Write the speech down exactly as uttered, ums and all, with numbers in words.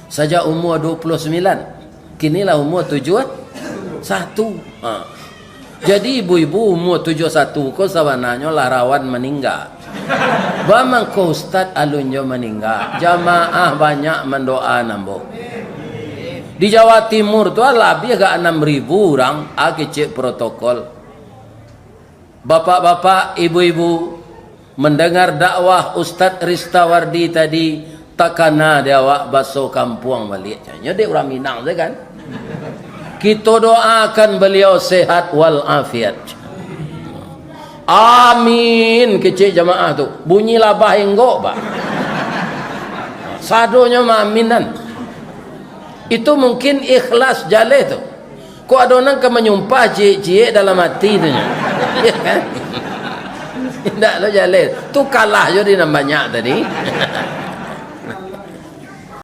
Sajak umua duo puluah sambilan, kini lah umua tujuah satu. Ha. Jadi ibu-ibu umua tujuah satu ko sabananyo lah rawan maningga. Baa mangko ustad alun jo maningga, jamaah banyak mandoa ambo. Di Jawa Timur tu lah labiah agak anam ribu urang, a kecek protokol. Bapak-bapak, ibu-ibu, mandangar dakwah Ustaz Ristawardi tadi, takana di awak baso kampuang baliak. Nyo dek urang Minang tu kan. Kito doakan baliau sehat wal afiat. Amin, kecek jamaah tu. Bunyi labah inggok, Pak. Sadonyo maaminan. Itu mungkin ikhlas jaleh tu. Kok ado nan ka manyumpah ciek-ciek dalam ati tu nyo. Indak lo jaleh. Tu kalah jo di nan banyak tadi.